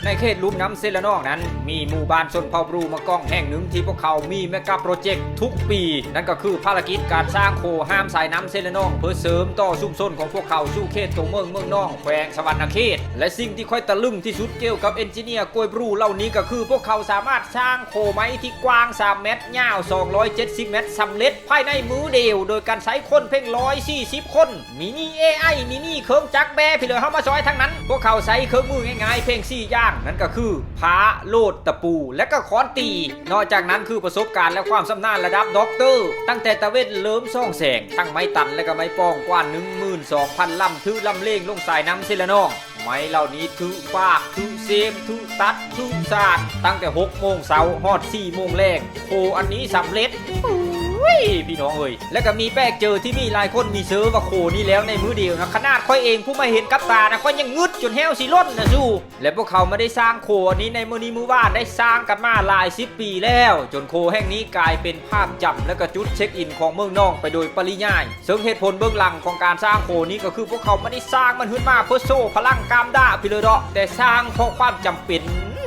ໃນເຂດລຸ່ມນ້ຳເຊລະນອງນັ້ນ ມີໝູ່ບ້ານຊົນເຜົ່າບຣູມະກອງແຫ່ງໜຶ່ງທີ່ພວກເຂົາມີເມກາໂປຣເຈັກທຸກປີ, ນັ້ນກໍຄືພາລະກິດການສ້າງໂຄຫ້າມສາຍນ້ຳເຊລະນອງ ເພື່ອເສີມຕໍ່ຊຸມຊົນຂອງພວກເຂົາສູ່ເຂດຕົວເມືອງເມືອງນອງ ແຂວງສະຫວັນນະເຂດ. ແລະ ສິ່ງທີ່ຂ້ອຍຕະລຶງທີ່ສຸດກ່ຽວກັບເອນຈິເນຍກວຍບຣູເຫຼົ່ານີ້ ກໍຄືພວກເຂົາສາມາດສ້າງໂຄໄມ້ທີ່ກວ້າງສາມແມັດ ຍາວສອງຮ້ອຍເຈັດສິບແມັດ ສຳເລັດພາຍໃນມື້ດຽວ ໂດຍການໃຊ້ຄົນພຽງຮ້ອຍສີ່ສິບຄົນ. ມີນີ້ເອໄອ ມີນີ້ເຄື່ອງຈັກແບພີ້ເລີຍ ເຮົາມາຊ່ອຍທາງນັ້ນ. ພວກເຂົາໃຊ້ເຄື່ອງມືງ່າຍໆພຽງສີ່ຢ່າງ, ນັ້ນກໍຄືພ້າ, ໂຫຼດ, ຕະປູ ແລະກໍຄ້ອນຕີ. ນອກຈາກນັ້ນຄືປະສົບການ ແລະຄວາມຊຳນານລະດັບດັອກເຕີ, ຕັ້ງແຕ່ຕາເວັນເລີ່ມສ່ອງແສງ, ທັງໄມ້ຕັນ ແລະກໍໄມ້ປ່ອງກວ້າງໜຶ່ງໝື່ນສອງພັນລຳ ຖືລຳເລງລົງສາຍນ້ຳເຊລະນອງ. ໄມ້ເຫຼົ່ານີ້ຖືບາກ, ຖືເສມ, ຖືຕັດ, ຖືສາດ, ຕັ້ງແຕ່ຫົກໂມງເຊົ້າຮອດສີ່ໂມງແລງ. ໂຄອັນນີ້ສຳເລັດ. ໂອ້ຍ ພີ່ນ້ອງເອີຍ ແລະກໍມີແປກເຈີທີ່ມີຫຼາຍຄົນມີເຊີວ່າໂຄນີ້ແລ້ວໃນມື້ດຽວນະ, ຂະໜາດຂ້ອຍເອງຜູ້ມາເຫັນກັບຕານະ ຂ້ອຍຍັງງຶດຈົນແຫ້ວຊິຫຼົ່ນນະຊູ. ແລະພວກເຂົາມາໄດ້ສ້າງໂຄອັນນີ້ໃນມື້ນີ້ມື້ວານ, ໄດ້ສ້າງກັນມາຫຼາຍສິບປີແລ້ວ, ຈົນໂຄແຫ່ງນີ້ກາຍເປັນພາບຈຳ ແລະກໍຈຸດເຊັກອິນຂອງເມືອງນອງໄປໂດຍປະລິຍາຍ. ເຊິ່ງເຫດຜົນເບື້ອງຫຼັງຂອງການສ້າງໂຄນີ້ ກໍຄືພວກເຂົາບໍ່ໄດ້ສ້າງມັນຂຶ້ນມາເພື່ອໂຊພະລັງກາມດ່າພີ້ເລີຍດອກ, ແຕ່ສ້າງເພາະຄວາມຈຳເປັນ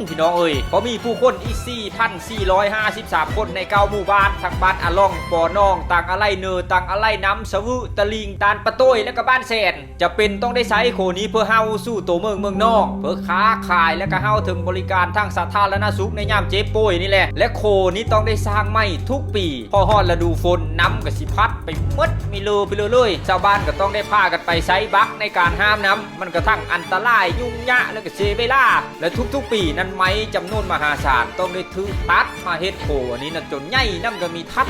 ພີ່ນ້ອງເອີຍ. ເພາະມີຜູ້ຄົນອີກສີ່ພັນສີ່ຮ້ອຍຫ້າສິບສາມຄົນໃນເກົ້າໝູ່ບ້ານ, ທັງບ້ານອາລ່ອງ, ປໍໜອງ, ຕັງອາໄລເນີ, ຕັງອາໄລນ້ຳ, ສະວື, ຕະລິງ, ຕານປະໂຕ້ຍ ແລະກະບ້ານແຊນ ຈຳເປັນຕ້ອງໄດ້ໃຊ້ໂຄນີ້ເພື່ອເຮົາສູ່ໂຕເມືອງເມືອງນອກ, ເພື່ອຄ້າຂາຍ ແລະກະເຮົາເຖິງບໍລິການທາງສາທາລະນະສຸກໃນຍາມເຈັບປ່ວຍນີ້ແຫຼະ. ແລະໂຄນີ້ຕ້ອງໄດ້ສ້າງໃໝ່ທຸກປີ. ພໍຮອດລະດູຝົນ ນ້ຳກໍຊິພັດໄປໝົດມີເລີພີ້ເລີເລີຍ. ຊາວບ້ານກໍຕ້ອງໄດ້ພາກັນໄປໃຊ້ບັກໃນການຫ້າມນ້ຳ, ມັນກໍທັງອັນຕະລາຍ, ຫຍຸ້ງຍາກ ແລະກໍເສຍເວລາ. ແລະທຸກໆປີນັ້ນ ໄມ້ຈຳນວນມະຫາສານຕ້ອງໄດ້ຖືກຕັດມາເຮັດໂຄອັນນີ້ນະ, ຈົນໃຫຍ່ນຳກໍມີທັດ.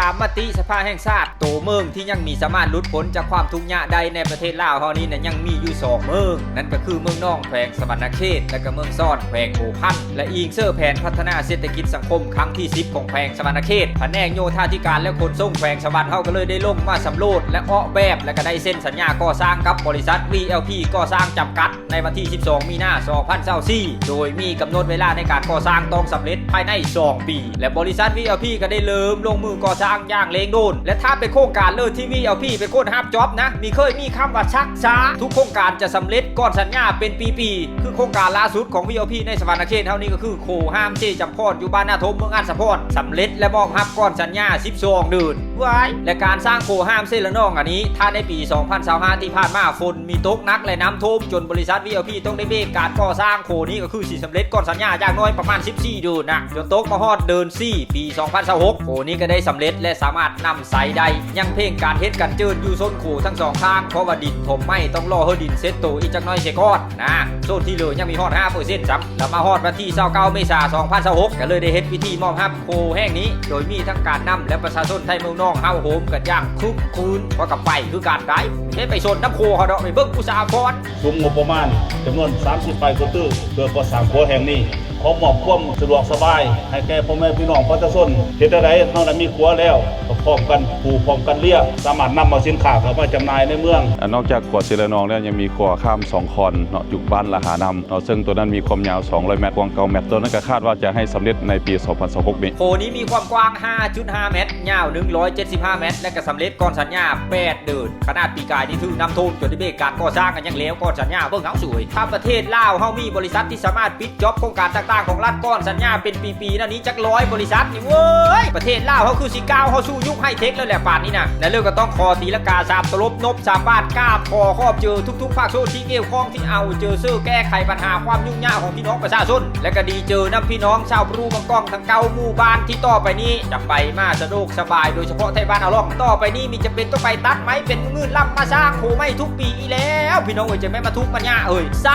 ຕາມມະຕິສະພາແຫ່ງຊາດ, ໂຕເມືອງທີ່ຍັງມີສາມາດຫຼຸດພົ້ນຈາກຄວາມທຸກຍາກໄດ້ໃນປະເທດລາວເຮົານີ້ນະ ຍັງມີຢູ່ສອງເມືອງ, ນັ້ນກໍຄືເມືອງນອງ ແຂວງສະຫວັນນະເຂດ ແລະກະເມືອງຊອນ ແຂວງຫົວພັນ. ແລະອີງເຊິ່ງແຜນພັດທະນາເສດຖະກິດສັງຄົມຄັ້ງທີສິບຂອງແຂວງສະຫວັນນະເຂດ, ພະແນກໂຍທາທິການ ແລະຂົນສົ່ງແຂວງສະຫວັນເຮົາກໍເລີຍໄດ້ລົງມາສຳຫຼວດ ແລະອອກແບບ ແລະກະໄດ້ເຊັນສັນຍາກໍ່ສ້າງກັບບໍລິສັດ ວີແອລພີ ກໍ່ສ້າງຈຳກັດ ໃນວັນທີສິບສອງມີນາ ສອງພັນຊາວສີ່ ໂດຍມີກຳນົດເວລາໃນການກໍ່ສ້າງຕ້ອງສຳເລັດພາຍໃນສອງປີ ແລະບໍລິສັດ ວີແອລພີ ກໍໄດ້ເລີ່ມລົງມືກໍ່ສ້າງຢ່າງເລັ່ງດ່ວນ. ແລະຖ້າເປັນໂຄງການເລີດທີ່ ວີແອລພີ ເປັນຄົນຮັບຈ໋ອບນະ, ມີເຄີຍມີຄຳວ່າຊັກຊ້າ, ທຸກໂຄງການຈະສຳເລັດກ່ອນສັນຍາເປັນປີໆ. ຄືໂຄງການລ່າສຸດຂອງ ວີແອລພີ ໃນສະຫວັນນະເຂດເຮົານີ້ກໍຄືໂຄຫ້າມເຊຈຳພອນ ຢູ່ບ້ານນາທົມ ເມືອງອາດສະພອນ, ສຳເລັດ ແລະມອບຮັບກ່ອນສັນຍາສິບສອງເດືອນ. ວ້າຍ ແລະການສ້າງໂຄຫ້າມເຊລະນອງອັນນີ້ ຖ້າໃນປີສອງພັນຊາວຫ້າທີ່ຜ່ານມາ ຝົນມີຕົກໜັກ ແລະນ້ຳຖ້ວມ ຈົນບໍລິສັດ ວີແອລພີ ຕ້ອງໄດ້ເບກການກໍ່ສ້າງໂຄນີ້ ກໍຄືຊິສຳເລັດກ່ອນສັນຍາຢ່າງໜ້ອຍປະມານສິບສີ່ເດືອນນະ, ຈົນຕົກມາຮອດເດືອນສີ່ປີສອງພັນຊາວຫົກ ໂຄນີ້ກໍໄດ້ສຳເລັດ ແລະສາມາດນຳໃຊ້ໄດ້. ຍັງເພງການເຮັດກັນເຈີນຢູ່ໂຊນໂຄທັງສອງຂ້າງ ເພາະວ່າດິນຖົມໃໝ່ ຕ້ອງລໍໃຫ້ດິນເຊັດໂຕອີກຈັກໜ້ອຍເສຍກ່ອນນະ. ໂຊນທີ່ເຫຼືອຍັງມີຮອດຫ້າເປີເຊັນຊ້ຳ. ແລ້ວມາຮອດວັນທີຊາວເກົ້າເມສາ ສອງພັນຊາວຫົກ ກໍເລີຍໄດ້ເຮັດພິທີມອບຮັບ ໂຄແຫ່ງນີ້ ໂດຍມີທັງການນຳ ແລະປະຊາຊົນໄທເມືອງນອງ ເຮົາໂຮມກັນຢ່າງຄຶກຄື້ນ. ຂ້ອຍກໍໄປຄືກັນໄດ໋, ໄດ້ໄປຊົນນຳໂຄເຮົາດອກ, ໄປເບິ່ງຜູ້ສາວກ່ອນ. ສຸມງົບປະມານຈຳນວນສາມສິບປາຍກວ່າຕື້ ເພື່ອກໍ່ສ້າງຂົວແຫ່ງນີ້, ຂໍມອບຄວາມສະດວກສະບາຍໃຫ້ແກ່ພໍ່ແມ່ພີ່ນ້ອງປະຊາຊົນ. ເຮັດແນວໃດເຮົາລະມີຂົວແລ້ວ ກໍພ້ອມກັນປູ ພ້ອມກັນເລຍ ສາມາດນຳເອົາສິນຄ້າເຂົ້າມາຈຳໜ່າຍໃນເມືອງ. ນອກຈາກຂົວເຊລະນອງແລ້ວ ຍັງມີຂົວຂ້າມສອງຄອນເນາະ ຢູ່ບ້ານລະຫານ້ຳເນາະ, ເຊິ່ງໂຕນັ້ນມີຄວາມຍາວສອງຮ້ອຍແມັດ ກວ້າງເກົ້າແມັດ. ໂຕນັ້ນກໍຄາດວ່າຈະໃຫ້ສຳເລັດໃນປີສອງພັນຊາວຫົກນີ້. ໂຄນີ້ມີຄວາມກວ້າງຫ້າຈຸດຫ້າແມັດ, ຍາວໜຶ່ງຮ້ອຍເຈັດສິບຫ້າແມັດ ແລະກໍສຳເລັດກ່ອນສັນຍາແປດເດືອນ. ຂະໜາດປີກາຍນີ້ຖືກນ້ຳຖ້ວມຈົນໄດ້ເບກການກໍ່ສ້າງ ກໍຍັງແລ້ວກ່ອນສັນຍາ. ເບິ່ງເອົາສວຍ, ຖ້າປະເທດລາວເຮົາມີບໍລິສັດທີ່ສາມາດປິດຈ໊ອບໂຄງການຕ່າງໆຂອງລັດກ່ອນສັນຍາເປັນປີໆ ແນວນີ້ຈັກຮ້ອຍບໍລິສັດນີ້ເວີຍ, ປະເທດລາວເຮົາຄືຊິກ້າວເຂົ້າສູ່ຍຸກໄຮເທັກແລ້ວແຫຼະປານນີ້ນະ. ແລະເລີກກໍຕ້ອງຂໍຕີລະກາສາມຕົລົບ ນົບສາມບາດ ກາບຂໍຂອບເຈີທຸກໆພາກສ່ວນທີ່ກ່ຽວຂ້ອງ ທີ່ເອົາໃຈໃສ່ແກ້ໄຂບັນຫາຄວາມຫຍຸ້ງຍາກຂອງພີ່ນ້ອງປະຊາຊົນ ແລະກໍດີໃຈນຳພີ່ນ້ອງຊາວບຣູມະກອງທັງເກົ້າໝູ່ບ້ານ ທີ່ຕໍ່ໄປນີ້ຈະໄປມາສະດວກສະບາຍ, ໂດຍສະເພາະໄທບ້ານອາລ່ອງ. ຕໍ່ໄປນີ້ມີຈຳເປັນຕ້ອງໄປຕັດໄມ້ເປັນໝື່ນໆລຳ ມາສ້າງໂຄໃໝ່ທຸກປີອີກແລ້ວ ພີ່ນ້ອງເອີຍ, ຈະແມ່ນມາທຸກມາຍາກເອີຍ. ໃສ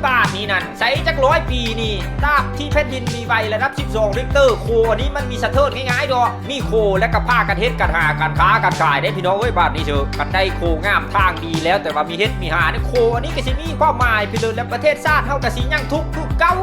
ບາດນີ້ນັ້ນ ໃສຈັກຮ້ອຍປີນີ້ ຕາບທີ່ແຜ່ນດິນມີໄວລະດັບສິບສອງລິກເຕີ ໂຄອັນນີ້ມັນມີສະເທີນງ່າຍໆດອກ. ມີໂຄແລ້ວກໍພາກັນເຮັດການຫາການຄ້າການຂາຍເດ້ ພີ່ນ້ອງເອີຍ. ບາດນີ້ເຊີ ຄັນໄດ້ໂຄງາມທາງດີແລ້ວ ແຕ່ວ່າມີເຮັດມີຫາໃນໂຄອັນນີ້ ກໍຊິມີຄວາມໝາຍພິເລີດ ແລະປະເທດຊາດເຮົາກໍຊິຍັງທຸກຄືເກົ່າ.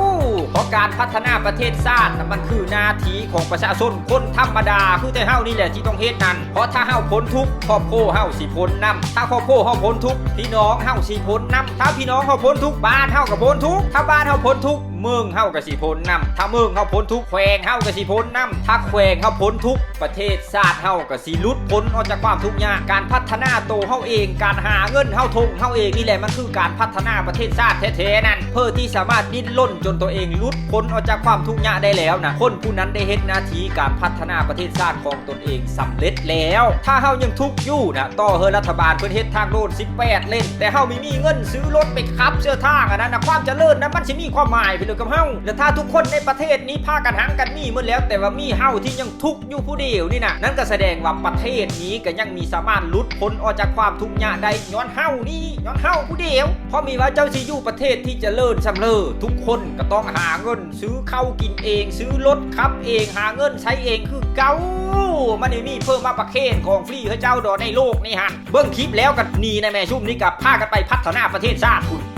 ເພາະການພັດທະນາປະເທດຊາດນະ ມັນຄືໜ້າທີ່ຂອງປະຊາຊົນຄົນທຳມະດາ ຄືແຕ່ເຮົານີ້ແຫຼະທີ່ຕ້ອງເຮັດນັ້ນ. ເພາະຖ້າເຮົາພົ້ນທຸກ ຄອບຄົວເຮົາຊິພົ້ນນຳ, ຖ້າຄອບຄົວເຮົາພົ້ນທຸກ ພີ່ນ້ອງເຮົາຊິພົ້ນນຳ, ຖ້າພີ່ນ້ອງເຮົາພົ້ນທຸກ ບ້ານເຮົາກໍພົ້ນທຸກ, ຖ້າບ້ານເຮົາພົ້ນທຸກ ເມືອງເຮົາກໍຊິພົ້ນນຳ. ຖ້າເມືອງເຮົາພົ້ນທຸກ ແຂວງເຮົາກໍຊິພົ້ນນຳ. ຖ້າແຂວງເຮົາພົ້ນທຸກ ປະເທດຊາດເຮົາກໍຊິຫຼຸດພົ້ນອອກຈາກຄວາມທຸກຍາກ. ການພັດທະນາໂຕເຮົາເອງ, ການຫາເງິນເຮົາທົ່ງເຮົາເອງນີ້ແຫຼະ ມັນຄືການພັດທະນາປະເທດຊາດແທ້ໆນັ້ນ. ເພື່ອທີ່ສາມາດດີ້ນລົນຈົນໂຕເອງຫຼຸດພົ້ນອອກຈາກຄວາມທຸກຍາກໄດ້ແລ້ວນະ, ຄົນຜູ້ນັ້ນໄດ້ເຮັດໜ້າທີ່ການພັດທະນາປະເທດຊາດຂອງ ຕົນເອງສຳເລັດແລ້ວ. ຖ້າເຮົາຍັງທຸກຢູ່ນະ, ຕໍ່ເຮີລັດຖະບານເພິ່ນເຮັດທາງໂດນສິບແປດເລນ, ແຕ່ເຮົາມີ ມີເງິນຊື້ລົດໄປຂັບເຊື້ອທາງ ອັນນັ້ນນະ ຄວາມຈະເລີນນະ ມັນຊິມີຄວາມໝາຍໄປເລີຍກັບເຮົາ. ແລະ ຖ້າທຸກຄົນໃນປະເທດນີ້ພາກັນຮັ່ງກັນມີໝົດແລ້ວ, ແຕ່ວ່າມີເຮົາທີ່ຍັງທຸກຢູ່ຜູ້ດຽວນີ້ນະ, ນັ້ນກໍສະແດງວ່າປະເທດນີ້ກໍຍັງມີສາມາດຫຼຸດພົ້ນອອກຈາກຄວາມທຸກຍາກໄດ້ ຍ້ອນເຮົານີ້, ຍ້ອນເຮົາຜູ້ດຽວ. ເພາະມີວ່າເຈົ້າຊິຢູ່ປະເທດທີ່ຈະເລີນສ່ຳເລີ, ທຸກຄົນກໍຕ້ອງຫາເງິນ ຊື້ເຂົ້າກິນເອງ, ຊື້ລົດຂັບເອງ, ຫາເງິນໃຊ້ເອງຄືເກົ່າ. ມັນໄດ້ມີເພີ່ມມາປະເຄນຂອງຟຣີໃຫ້ເຈົ້າດອກໃນໂລກນີ້ຫັ້ນ. ເບິ່ງຄລິບແລ້ວກໍໜີແດ່ແມ່, ຊຸມນີ້ກໍພາກັນໄປພັດທະນາປະເທດຊາດພຸ້ນ.